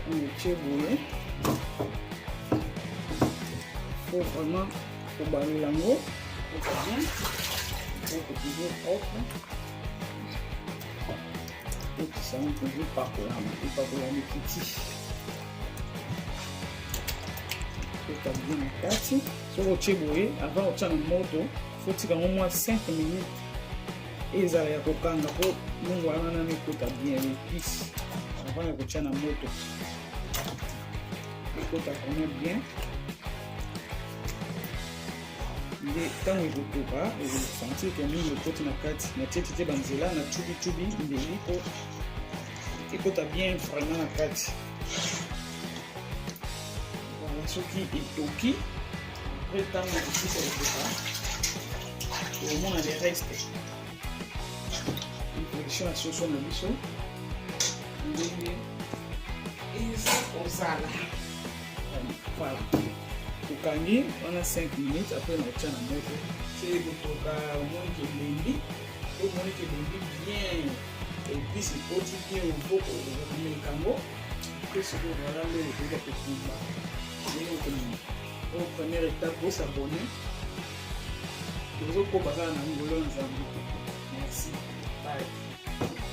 Otie boye, faut vraiment kobalola yango bien, faut toujours propre. Otisa yango toujours, pakolama, epakolama, ekiti, ekota bien na kati. Soki otie boye, avant otya na moto, faut tika yango mwa 5 minutes, ezala ya kokanga, mpo mungwa wana nano ekota bien, épice, avant ya kotya na moto, ekota vraiment bien. Nde ntango ekotoka, ekosentir ke mingi ekoti na kati. Natieti te banzela na cubicubi mbeli mpo ekota bien vraiment na kati. Voilà, soki etoki, après ntango ekosisa kotoka, okomona le reste, production ya soso na biso ndenge eza kozala. Voilà, tokangi wana 5 minutes, après na kotia na moto. Soki ekotoka, omoni ke elembi, omoni ke elembi bien, épice ekoti bien, okomeka yango mpe. Soki voilà, nde okoki kotumba ndenge okomema. Oyo première étape, bos'abonner. Tozokoba kaka na ngolo ya Nzambe. Merci, bye.